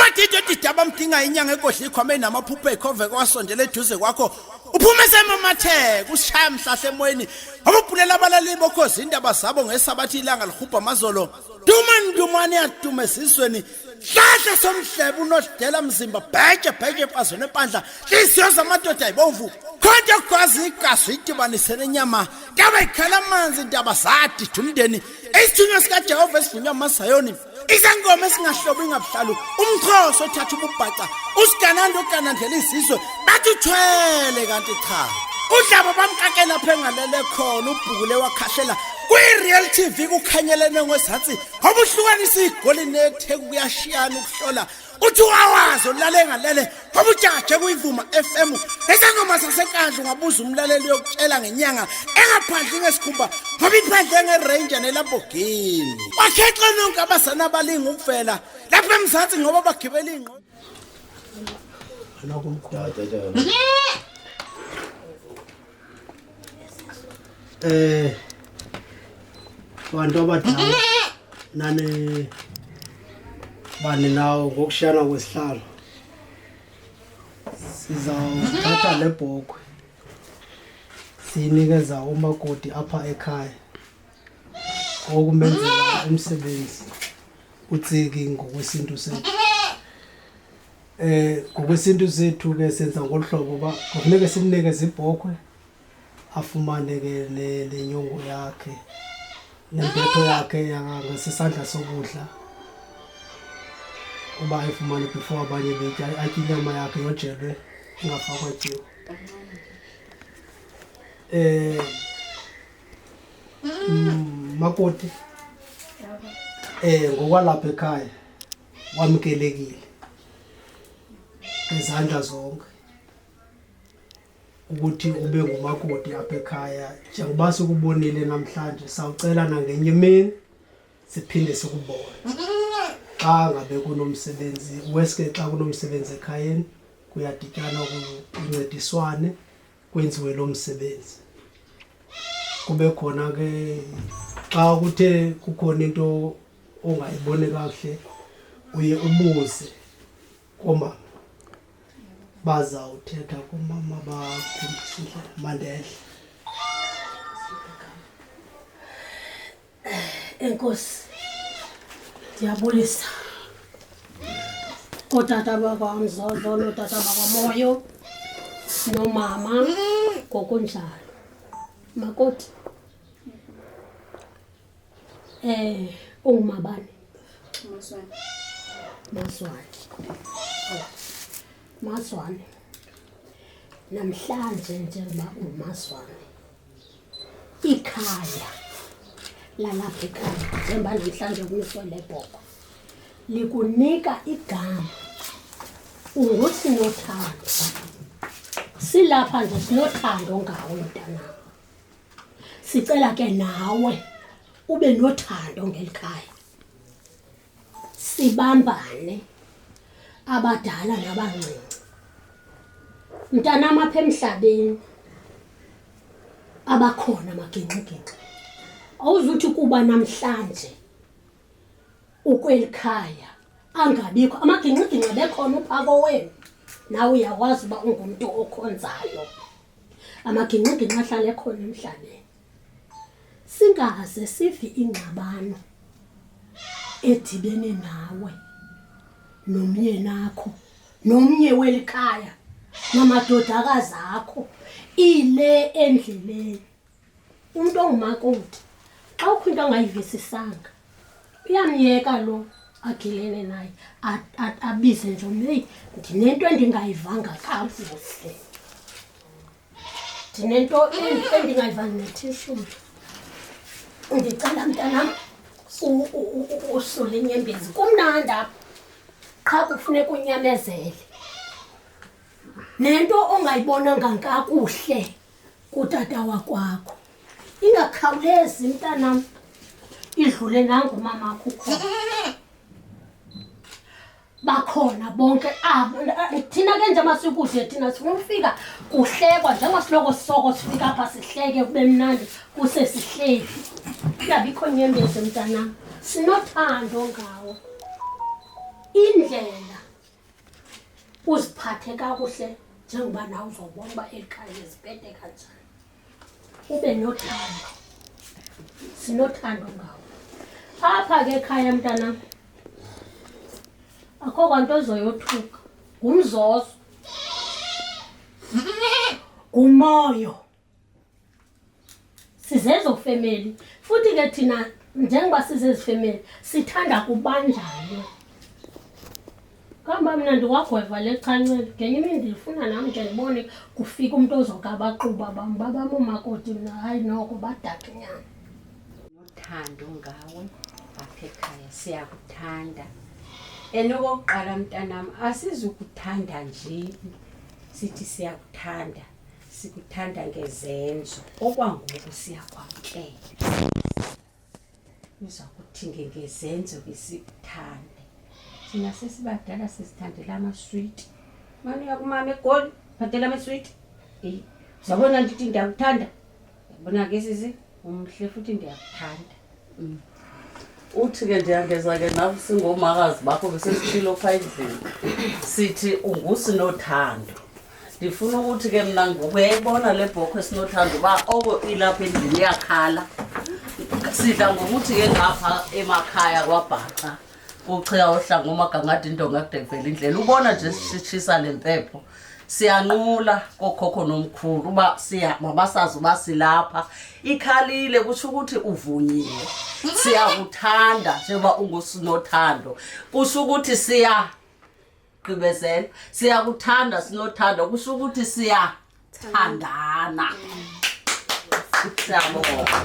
Umadidi odida bamdinga inyanga egodla ikhwama enamaphupho ekhove kwasondela eduze kwakho. Uphume semamatheka usishaya mhlahla emoyeni. Ababhulela abalaleli bokhozi indaba zabo ngesabathi ilanga lihubha amazolo. Duma ndumane yaduma esizweni. Hlahla somhlebe unodela mzimba bheke bheke epazweni epandla. Hliziyo zamadoda ayibomvu. Khonto kwazi igazi idibanise nenyama. Ndaba ikhala amanzi indaba zadida umndeni. Isithunywa sikaJehova esivunywa amaSayoni. Isangoma esingahlobo ingabuhlalu. Umkhosi othatha ububhaca. Usigananda oganandlela izizwe. Bathi uthwele kanti cha. Udlaba bamkakela lapha engalele khona ubhukule wakhahlela. Kwi-Real TV kukhanyelene ngozansi. Ngoba uhlukanisa igoli netheku kuyashiyana ukuhlola. Uthi wawazi olale ngalele ngoba ujaje kuyivuma FM. Esangoma sasenkandla ungabuza umlaleli uyokutshela ngenyanga engaphandle ngesikhumba ngoba iphandle ngeRanger neLamborghini. Wakhexa nonke abazana abalinga ukuvela lapha eMzansi ngoba bagibela ingqo. Eh bantu abadala nani bani nawo ngokushiyana kwesihlalo sizawuthatha le bhokhwe siyinikeza umakoti apha ekhaya okumenzela umsebenzi utsiki ngokwesintu sethu. Eh ngokwesintu sethu ke senza ngolu hlobo uba kufuneke simnikeze ibhokhwe afumane ke le le nyongo yakhe nembetho yakhe yangasesandla sokudla uba ayifumane before abanye betya atye inyama yakhe yojelwe ingafakwa tyiwa. Eh makoti eh ngokwalapha ekhaya wamkelekile ngezandla zonke ukuthi ube ngumakoti apha ekhaya njengoba sikubonile namhlanje sawucela nangenye imini siphinde sikubone xa ngabe kunomsebenzi weske xa kunomsebenzi ekhayeni kuyadityanwa kuncediswane kwenziwe lo msebenzi kube khona ke xa kuthe kukhona into ongayiboni kakuhle uye ubuze koomama bazawuthetha kumama bakhombisa indlela mandehle. Enkosi, ndiyabulisa kootata bakwaMzozo nootata bakwaMoyo nomama ngokunjalo. Makoti, eh ungumabani? Mazwane. Mazwane. Mazwane. Namhlanje njengoba unguMazwane Ikhaya lalapha ekhaya njengoba namhlanje kumiswe le bhoko likunika igama unguSinothando. Silapha nje sinothando ngawe mntanam. Sicela ke nawe ube nothando ngeli khaya. Sibambane abadala nabancinci. Mntanam apha emhlabeni abakhona amagingxigingxi. Awuzuthi kuba namhlanje ukweli khaya angabikho amagingxigingxi ebekhona uphako wenu nawe uyawazi uba ungumntu okhonzayo. Amagingxigingxi ahlala ekhona emhlabeni. Singaze sive ingxabano edibene nawe nomyenakho nomnye weli khaya namadodakazi akho ile endleleni. Umntu ongumakoti xa kukho into angayivisisanga uyamyeka lo agilene naye abize nje umntu, heyi ndinento endingayivanga kakuhle. Ndinento endingayivanga nethishu. Ndicela mntanam usule inyembezi. Kumnandi apha qha kufuneka unyamezele. Nento ongayibonanga kakuhle kutata wakwakho ingakhawulezi mntanam idlule nangu umamakho ukhona. Bakhona bonke abo. Thina ke njengoba sikude thina sifuna ukufika kuhlekwa njengoba siloko sisoko sifika apha sihleke kube mnandi kuse sihleli. Kungabikho nyembezi mntanam. Sinothando ngawe. Indlela. Uziphathe kakuhle njengoba nawe uzobona uba eli khaya liziphethe kanjani. Ube nothando. Sinothando ngawe. Apha ke ekhaya mntanam akho kwanto ozoyothuka. Ngumzozo. Ngumoyo. Sizezo femeli futhi ke thina njengoba sizezi femeli sithanda kubanjani. Kamba mna ndiwagweva le chancela ngenye imini ndifuna nam ke ndibone kufika umntu ozokabaquba bam babam oomakoti mna hayi noko badaknyana. Nothando ngawe apha ekhaya siyakuthanda. And okokuqala mntanam asizukuthanda nje sithi siyakuthanda. Sikuthanda ngezenzo. Okwangoku siyakwamkela. Uza kuthi ke ngezenzo ke sikuthande. Thina sesibadala sizithandela amaswiti. Mane uya kumama eGoli, phathela amaswiti. Eyi, uzabona ndithi ndiyakuthanda. Yabona ke sisi, umhle futhi ndiyakuthanda. Uthi ke ndiyangeza ke nam singomakazi bakho besesitshilo phaa endlini sithi ungusinothando. Ndifuna ukuthi ke mna ngoku uyayibona le bhokhwe sinothando uba oko ilapha endlini iyakhala. Sidla ngokuthi ke ngapha emakhaya kwaBhaca kuchiya ohlanga umagangada indonga kude kuvela indlela. Ubona nje sitshisa le mpepho siyanqula kokhokho nomkhulu uba siya mabasazi uba silapha. Ikhalile kusho ukuthi uvunyiwe. Siyakuthanda njengoba ungusinothando. Kusho ukuthi siya gqibezela siyakuthanda sinothando kusho ukuthi siyathandana. Siyabonga.